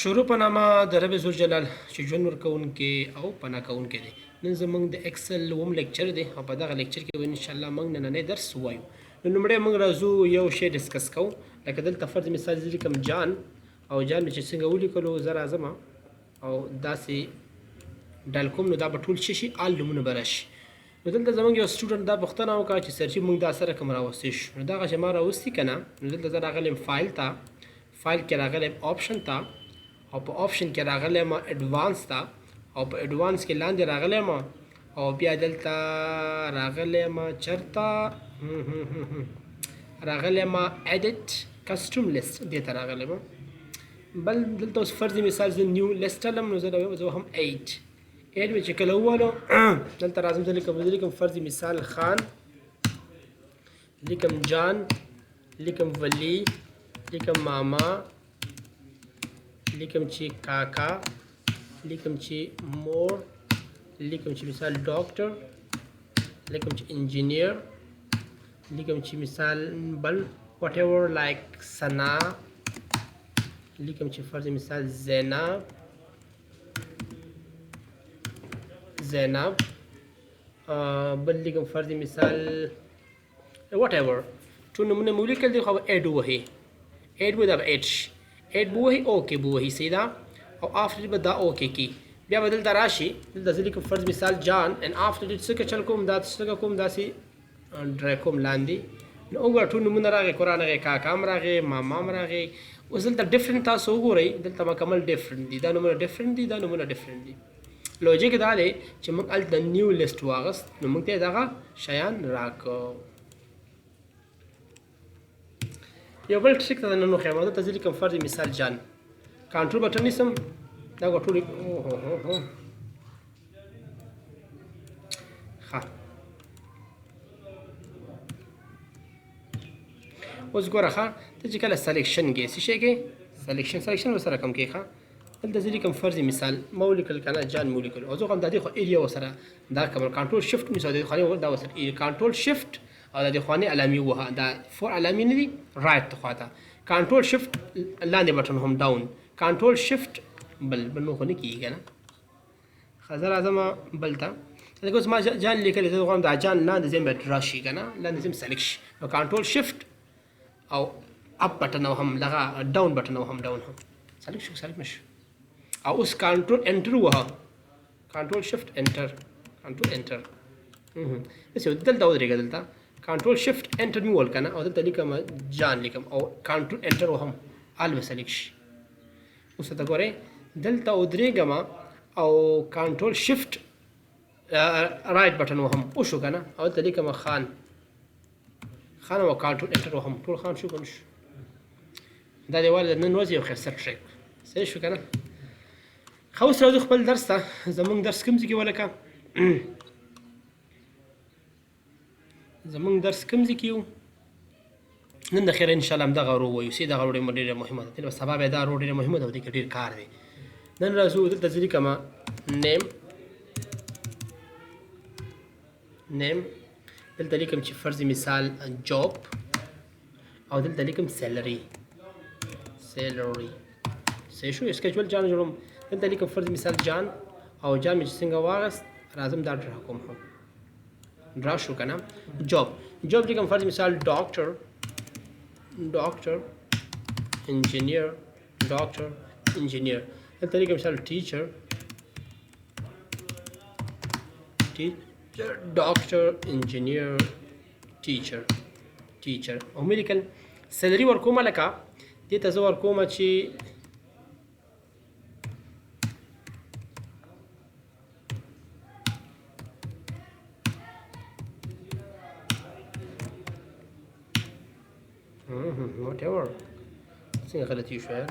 شروع په نامه د رب ذوالجلال چې ژوند ورکوونکی او پناه کوونکی دی. نن زمونږ د اکسل اووم لیکچر دی او په دغه لیکچر کې به ان شاء الله موږ نننی درس ووایو. نو لومړی موږ راځو یو شی ډسکس کوو، لکه دلته فرض مثال زه لیکم جان، او جان مې چې څنګه ولیکلو زه راځم او داسې ډال کوم، نو دا به ټول څه شي، آل نومونه به راشي. نو دلته زمونږ یو سټوډنټ دا پوښتنه وکړه چې سر جي مونږ دا سره کوم راوستی شو؟ نو دغه چې ما راوستي که نه، نو دلته زه راغلی یم فایل ته، فایل کې راغلی یم آپشن ته، او په آپشن کې راغلی یم اډوانس ته، او په اډوانس کې لاندې راغلی یم او بیا دلته راغلی یم چرته راغلی یم ایډیټ کسټم لیست دې ته راغلی یم. بل دلته اوس فرض مثال زه نیو لیست لم، نو زه زه هم ایډ ایډ مې چې کله ووالو دلته راځم، زه لیکم، زه لیکم فرض مثال خان، لیکم جان، لیکم ولی، لیکم ماما، لیکم چې کاکا، لیکم چې مور، لیکم چې مثال ډاکټر، لیکم چې انجینیر، لیکم چې مثال بل وات ایور لایک سنا، لیکم چې فرض مثال زینب، زینب، بل لیکم فرض مثال وات ایور. ټول نمونه مې ولیکل دي، خو ایډ ووهي، ایډ به دا به ایډ شي، ایډ به ووهي، اوکې به ووهي، صحیح ده. او آفټر به دا اوکې کی، بیا به دلته راشي، دلته زه لیکم فرض مثال جان، اند آفټر دې څه چل کوم، دا څه کوم، داسې ډرای کوم لاندې. نو وګوره ټول نمونه راغی، قرآن راغی، کاکا هم راغی، ماما هم راغی. اوس دلته ډیفرنٹ تاسو وګورئ، دلته مکمل ډیفرنٹ دي، دا نمونه ډیفرنٹ دي، دا نمونه ډیفرنٹ دي. لوجیک دا دی چې موږ هلته نیو لیست واغست، نو موږ ته دغه شیان راکړو. یو بل ټریک ته نن وښیم، دلته زه لیکم فرض مثال جان، کانټرول بټن نیسم، دا ګوره ټول ښه. اوس ګوره ښه، ته چې کله سلیکشن کې څه شی کې سلیکشن، سلیکشن به سره کوم کې ښه. دلته زه لیکم فرض مثال ما ولیکل که نه، جان مې ولیکل، او زه خو هم د دې خو ایریا ورسره دا کوم کنټرول شفټ نیسه، د دې خانې دا ورسره کنټرول شفټ او د دې خانې علامې ووهه، دا فور علامې نه دي، رایټ خوا ته کنټرول شفټ لاندې بټن هم ډاون کنټرول شفټ بل بل، نو خو نه کېږي که نه. ښه زه راځم بل ته، لکه اوس ما جان لیکلی، زه غواړم دا جان لاندې ځای باید راشي که نه، لاندې ځای سلیکټ شي، نو کنټرول شفټ او اپ بټن او هم دغه ډاون بټن او هم ډاون هم سلیکټ شو، سلیکټ نشو. او اوس کنټرول انټر ووهه، کنټرول شفټ انټر، کنټرول انټر، بس دلته ودرېږه، دلته کنټرول شفټ انټر مې ووهل که نه، او دلته لیکم جان لیکم او کنټرول انټر وهم، ال به سلیکټ شي. اوس ته ګورئ دلته ودرېږم او کنټرول شفټ رایټ بټن وهم، وشو که نه، او دلته لیکم خان، خان او کنټرول انټر وهم، ټول خان شو که نه شو. دا دی والې د نن ورځې یو ښایسته ټریک، صحیح شو که نه. ښه اوس راځو خپل درس ته. زمونږ درس کوم ځای کې ولکه زمونږ درس کوم ځای کې یو؟ نن د خیره ان شاء الله همدغه رو وایو، سي دغه رو ډېره مهمه ده، تل سبا بیا دا رو ډېره مهمه ده او دې کې ډېر کار دی. نن راځو دلته زه لیکم نیم، نیم دلته لیکم چې فرض مثال جاب، او دلته لیکم سیلری، سیلری صحیح شو. اسکیجول جان جوړوم، دلته لیکم فرض مثال جان، او جان مې چې څنګه واغست راځم دا ډرا کوم، هم ډرا شو که نه. جاب، جاب لیکم فرض مثال ډاکټر، ډاکټر، انجینیر، ډاکټر، انجینیر، دلته لیکم مثال ټیچر، ټیچر، ډاکټر، انجینیر، ټیچر، ټیچر. او مې لیکل سیلري ورکوم، لکه دې ته زه ورکوم چې وات ایور څنګه غلطي شوه یار.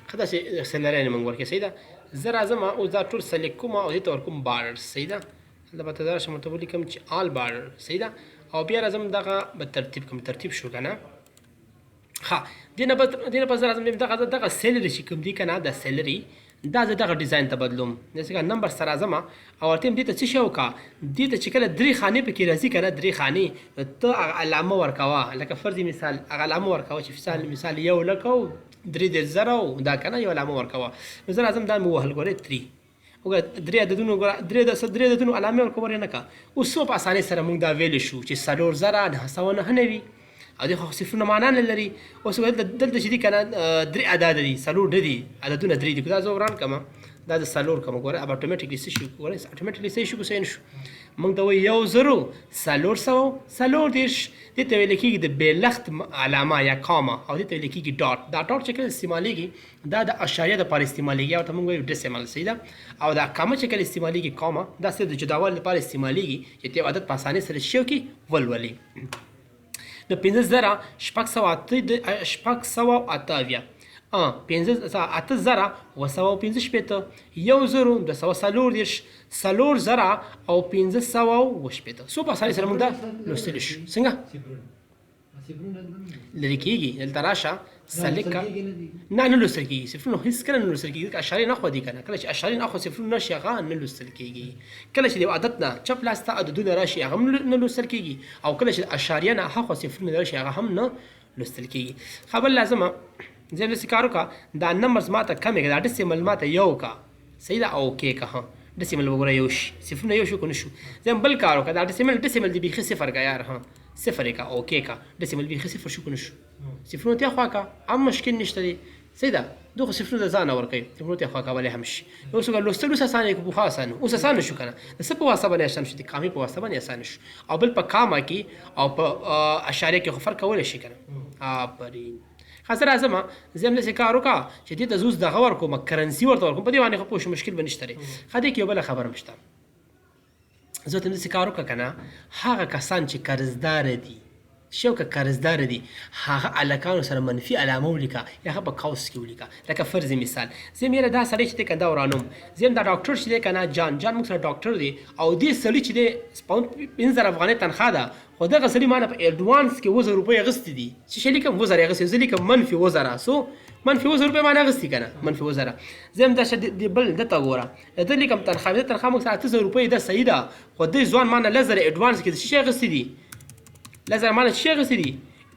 ښه داسې سیلري نه موږ ورکړي، صحیح ده. زه راځم اوس دا ټول سلیکټ کوم او دې ته ورکوم بارډر، صحیح ده. دلته به ته راشم ورته ولیکم چې آل بارډر، صحیح ده. او بیا راځم دغه به ترتیب کوم، ترتیب شو که نه. ښه دې نه پس دې نه پس زه راځم دغه دغه سیلري چې کوم دی که نه، دا سیلري دا زه دغه ډیزاین ته بدلوم. داسې نمبر سره راځم او ورته دې ته څه شی وکړه، دې ته چې کله درې خانې پکې راځي که نه، درې خانې ته هغه علامه ورکوه. لکه فرض مثال هغه علامه ورکوه چې مثال 1,33,000 او دا که نه یو علامه ورکوه. نو زه راځم دا مې ووهل، ګورې 3 وګوره درې عددونو، ګوره درې عددونو علامې ورکوه نه کا. اوس څو په اسانۍ سره موږ دا ویلی شو چې 4999 او دې خو صفرونه معنا نه لري. اوس دلته چې دي که نه درې عدد دي، څلور نه دي، عددونه درې دي. که دا زه وران کړم، دا زه څلور کړم، ګوره اب اټومیټیکلی څه شي، ګوره اټومیټیکلی څه شي، که څه نه شو. موږ ته وایي 1434. دې ته ویل کېږي د بېلښت علامه یا کاما، او دې ته ویل کېږي ډاټ. دا ډاټ چې کله استعمالېږي دا د اشاریه دپاره استعمالېږي، یا ورته موږ وایو ډیسیمل، صحیح ده. او دا کامه چې کله استعمالېږي، کاما دا صرف د جداوالي لپاره استعمالېږي چې ته یو عدد په اسانۍ سره شی وکړي ولولي. نو 5678، 5765، 1234، 4560. څو په اسانۍ سره موږ دا لوستلی شو. څنګه لرې کېږي؟ دلته راشه سلیک نه، نه لوستل کېږي. صفرونه هېڅکله نه لوستل کېږي، ځکه اشارې نه خو دي که نه. کله چې اشارې نه خو صفرونه راشي هغه نه لوستل کېږي. کله چې د یو عدد نه چپ لاس ته عددونه راشي هغه هم نه لوستل کېږي، او کله چې د اشاریه نه هاخوا صفرونه راشي هغه هم نه لوستل کېږي. خبر لازمه زه داسې کار وکړه، دا نمبرز ماته کمې کړه، دا ډیسیمل ماته یو کړه، صحیح ده، او کې که ها ډیسیمل وګوره یو شي، صفرونه یو شو که نه شو. زه بل کار وکړه، دا ډیسیمل دې بیخي صفر کړه یار، ها صفر یې کړه، اوکې کړه، ډیسیمل بیخي صفر شو که نه شو. صفرونه ته خوا کړه، هم مشکل نشته دی، صحیح ده. دوی خو صفرونه د ځانه ورکوي، صفرونه ته خوا کولی هم شي. اوس وګوره لوستل اوس اسانه که پخوا اسانه وو؟ اوس اسانه شو که نه؟ د څه په واسطه باندې اسانه شو؟ د کامې په واسطه باندې اسانه شو. او بل په کاما کې او په اشاریه کې خو فرق کولی شي که نه؟ آفرین. ښه زه راځم، زه هم داسې کار وکړه چې دې ته زه اوس دغه ورکوم، کرنسي ورته ورکوم، په دې باندې خو پوه شو مشکل به نشته دی. ښه دې کې یو بله خبره هم شته، زه ته داسې کار وکړه که نه، هغه کسان چې قرضدار دي، شو که قرضدار دي هغه هلکانو سره منفي علامه ولیکه یا هغه په قوس کې ولیکه. لکه فرض مثال زه یم یاره دا سړی چې دی که نه دا ورانوم، زه یم دا ډاکټر چې دی که نه، جان جان موږ سره ډاکټر دی، او دې سړي چې دی 5000 افغانۍ تنخوا ده، خو دغه سړي مانه په اډوانس کې 7000 روپۍ اخیستې دي. څه شی لیکم؟ 7000 یې اخیستې، زه لیکم منفي 7000. څو منفي 7000 روپۍ مانه اخیستې که نه؟ منفي 7000. زه هم دا دې بل ده ته ګوره، ده لیکم تنخوا، ده تنخوا موږ سره 8000 روپۍ ده، صحیح ده، خو دې ځوان مانه 10000 اډوانس کې څه شی اخیستې دي؟ 10000 مانه څه شی اخیستې دي؟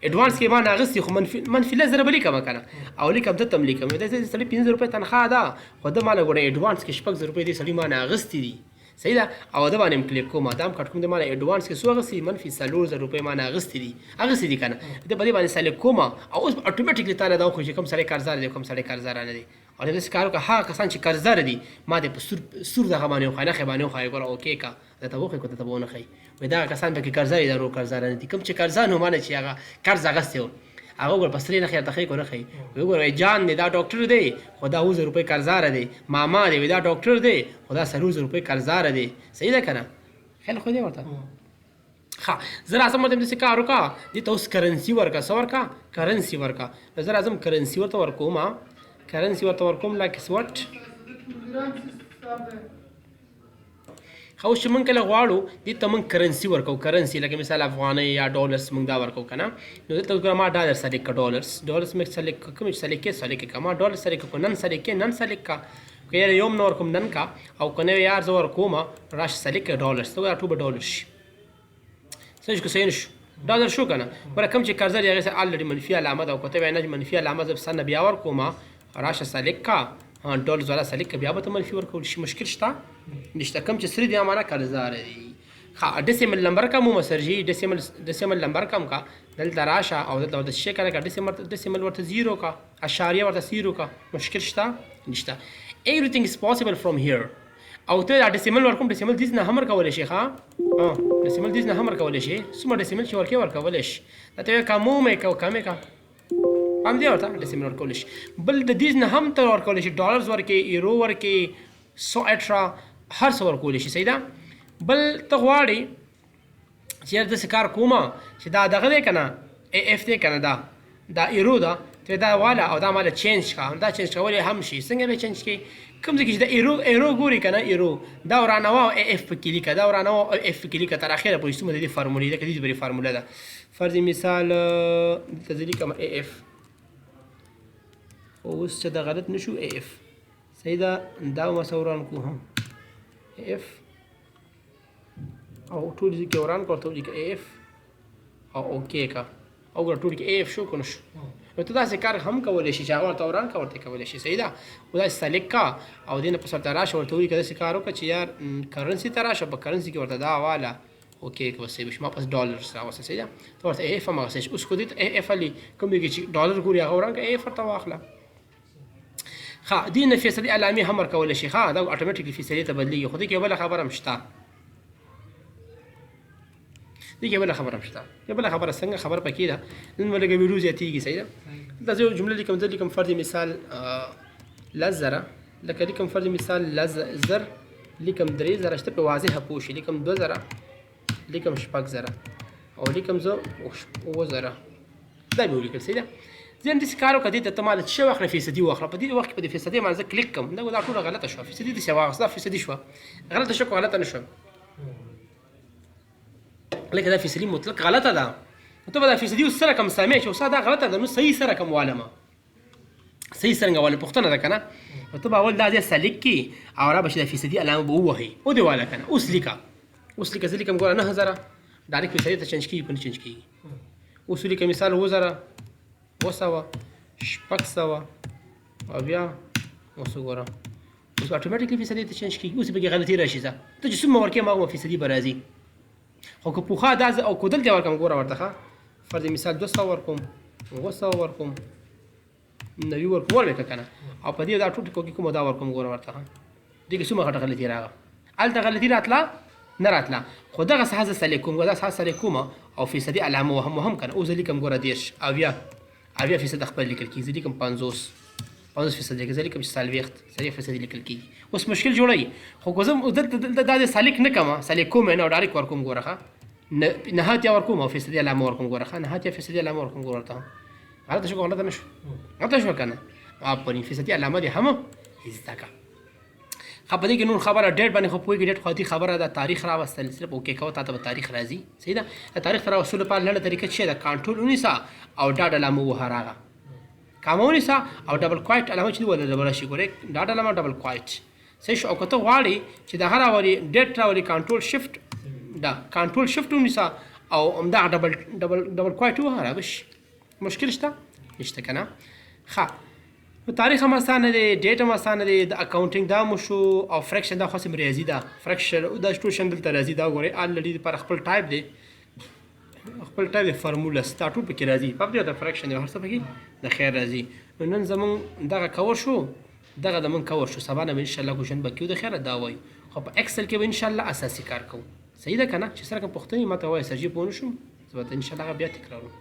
اډوانس کې مانه اخیستې، خو منفي 10000 به لیکم که نه؟ او لیکم ده ته هم لیکم، د سړي 5000 روپۍ تنخوا ده، خو ده مانه ګوره اډوانس کې 6000 روپۍ دې سړي مانه اخیستې دي، صحیح ده. او ده باندې هم کلیک کوم، دا هم کټ کوم، ده مانه اډوانس کې څو اخیستې دي؟ منفي 4000 روپۍ مانه اخیستې دي، اخیستې دي که نه؟ ده په دې باندې سلیکټ کوم، او اوس اټومیټیکلی تا له دا وښیي چې کوم سړی قرضدار دی کوم سړی قرضدار نه دی. او داسې کار وکړه، هغه کسان چې قرضدار دي ما دې په سور دغه باندې وښایي، نښې باندې وښایي، ګوره اوکې که دا ته وښایي که ته به ونه ښایي. وایي دغه کسان پکې قرضدار دي، دا نور قرضدار نه دي. کوم چې قرضدار نو مانه چې هغه قرض اخیستی و، هغه وګوره په سرې نښې راته ښایي که نه ښایي؟ وایي وګوره، وایي جان دی دا ډاکټر دی خو دا 7000 روپۍ قرضدار دی، ماما دی وایي دا ډاکټر دی خو دا 4000 روپۍ قرضدار دی، صحیح ده که نه؟ خیال خو دی ورته. ښه زه راځم ورته داسې کار وکړه، دې ته اوس کرنسي ورکړه. څه ورکړه؟ کرنسي ورکړه. نو زه راځم کرنسي ورته ورکوم، کرنسي ورته ورکوم لکه وټ. ښه اوس چې موږ کله غواړو دې ته موږ کرنسي ورکوو، کرنسي لکه مثال افغانۍ یا ډالرز موږ دا ورکوو که نه، نو دلته اوس ګوره ما ډالر سلیکټ کړه، ډالرز مې سلیکټ کړه، کوم چې سلیکټ کړې سلیکټ کړه، ما ډالر سلیکټ کړه، نن سلیکټ کړې نن سلیکټ کړه، که یاره یو هم نه ورکوم نن کا، او که نه یار زه ورکوم راشه سلیکټ کړه ډالرز، ته وګوره ټول به ډالر شي. صحیح شو که صحیح نه شو؟ ډالر شو که نه؟ ګوره کوم چې قرضه دی هغې سره الریډي منفي علامه ده، او که ته وایې نه چې منفي علامه زه سر نه بیا ورکوم، راشه سلیکټ کړه، ډالرز والا سلیکټ کړه، بیا به ته منفي ورکول شي. مشکل شته؟ نشته. کوم چې سري دي امانه قرضدار دي. ښه ډیسیمل نمبر کم ومه سرجي، ډیسیمل نمبر کم کا، دلته راشه او دلته ورته څه کړه، ډیسیمل ورته زیرو کا، اشاریه ورته زیرو کا. مشکل شته؟ نشته. Everything is possible from here. او ته دا ډیسیمل ورکوم، ډیسیمل دیز نه هم ورکولی شي. ښه ډیسیمل دیز نه هم ورکولی شي، څومره ډیسیمل چې ورکې ورکولی شي. دا ته کمو مې کو کمې کا، هم دی ورته ډیسیمل ورکولی شي. بل د دیز نه هم ته ورکولی شي، ډالرز ورکې، ایرو ورکې، سو اټرا، هر څه ورکولی شي. صحیح ده. بل ته غواړې چې یاره داسې کار کومه چې دا دغه دی که نه، ای اف دی که نه، دا ایرو ده، ته دا واله او دا ماله چینج کړه. دا چینج کولی هم شي. څنګه به چینج کړي؟ کوم ځای کې چې د ایرو ګوري که نه، ایرو دا ورانوه او ای اف پکې لیکه، دا ورانوه او ای اف پکې لیکه تر اخره پورې. څومره د دې فارمولې ده، که دې پورې فارموله ده. فرض مثال دلته زه لیکم ای اف، خو اوس چې دا غلط نه شو، ای اف صحیح ده. دا ما سره وران کو هم اف او ټول ځای کې وران کړ، ته ولیکه اف او اوکی کا، او ګوره ټول کې اف شو که نه شو. نو ته داسې کار هم کولی شي چې هغه ورته وران کا، ورته کولی شي. صحیح ده. او داسې سلیکټ کا او دې نه پس ورته راشه، ورته ولیکه داسې کار وکړه چې یار کرنسي ته راشه، په کرنسي کې ورته دا واله اوکی که بس ما پس ډالرز راوسته. صحیح ده. ته ورته اف هم هغسې اوس خو دې ته اف علي کوم کې چې ډالر ګوري هغه وران کا، اف ورته واخله. ښه، دې نه فیصدي علامې هم ورکولی شي. ښه، دا اتوماتیکلی فیصدي ته بدلیږي. خو دې کې بله خبره هم شته، دې کې بله خبره هم شته. یو بله خبره څنګه خبر پکې ده، نن به لږه ویډیو زیاتېږي. صحیح ده. دلته زه یو جمله لیکم، زه لیکم فرض مثال 10,000، لکه لیکم فرض مثال 10,000، لیکم 3,000 چې ته پرې واضحه پوه شي، لیکم 2,000، لیکم 6,000 او لیکم زه 7,000. دا مې ولیکل. صحیح ده. زه هم داسې کار وکړه، دې ته ته ما له څه واخله، فیصدي واخله. په دې وخت کې په دې فیصدي باندې زه کلیک کوم، دا ټوله غلطه شوه. فیصدي داسې واخله، دا فیصدي شوه، غلطه شوه که غلطه نه شوه؟ لکه دا فیصدي مطلق غلطه ده. نو ته به دا فیصدي اوس څه رقم سمې چې اوس دا غلطه ده، نو صحیح څه رقم والم، صحیح څنګه والم، پوښتنه ده که نه؟ نو ته به اول دا ځای سلیکټ کړي او را به شي دا فیصدي علامه به ووهي، او دې واله که نه. اوس لیکه، اوس لیکه، زه لیکم ګوره 9,000، ډایرکټ فیصدي ته چینج کېږي که نه چینج کېږي؟ اوس ولیکه مثال 7,000، 700، 600 او بیا اوس وګوره اوس اتوماتیکلی فیصدي ته چینج کېږي. اوس پکې غلطي راشي، ځه ته چې څومره ورکې ما فیصدي به راځي. خو که پخوا دا او که دلته ورکړم ګوره ورته، ښه فرض مثال 200 ورکوم، 700 ورکوم، 90 ورکوم، ور مې که نه، او په دې دا ټول ټکو کې کومه دا ورکوم ګوره ورته، ښه دې کې څومره غټه غلطي راغله. هلته غلطي راتله نه راتله، خو دغه څه زه سلیکټ کوم، دا څه سلیکټ کوم او فیصدي علامه وهم هم که نه. اوس زه لیکم ګوره 30، اویا فیصده خپل لیکل کېږي، زه لیکم پنځوس فیصده لیکل، زه لیکم چې څلوېښت فیصدي لیکل کېږي. اوس مشکل جوړوي، خو که زه دلته دا دې سلیکټ نه کړم، سلیکټ کوم یې نه او ډایرکټ ورکوم ګوره، ښه 89 ورکوم او فیصدي علامه ورکوم ګوره، ښه 89 فیصدي علامه ورکوم ګوره ورته. غلطه شو که غلطه نه شو؟ غلطه شوه که نه؟ آفرین، فیصدي علامه دې هم زده کړه. ښه، په دې کې نور خبره ډیټ باندې خو پوهېږي، ډیټ خو عادي خبره ده، تاریخ راوستل صرف اوکې کوه، تا ته به تاریخ راځي. صحیح ده. د تاریخ ته راوستلو لپاره لنډه طریقه څه ده؟ کانټرول ونیسه او ډاټ علامه ووهه، راغه کامه ونیسه او ډبل کوایټ علامه چې وله ډبل شي ګورې، ډاټ علامه ډبل کوایټ. صحیح شو. او که ته غواړې چې دغه راولي ډیټ راولي، کانټرول شفټ دا کانټرول شفټ ونیسه او همدغه ډبل ډبل ډبل کوایټ ووهه، را به شي. مشکل شته؟ نشته که نه؟ ښه، نو تاریخ هم اسانه دی، ډیټ هم اسانه دی، د اکاونټینګ دا مو شو، او فرکشن دا خو هسې ریاضي ده، فرکشن دا ټول شیان دلته راځي. دا وګورئ الریډي دپاره خپل ټایپ دی، خپل ټایپ دی، فارمولس دا ټول پکې راځي، په دې د فرکشن دی، هر څه پکې د خیر راځي. نو نن زمونږ دغه کور شو، دغه د مونږ کور شو. سبا نه به انشاءالله کوشن به کیو د خیره دا وایو، خو په اکسل کې به انشاءالله اساسي کار کوو. صحیح ده که نه؟ چې سره کوم پوښتنې ما ته وایه، سرجي پوه نه شوم، زه به انشاءالله هغه بیا تکراروم.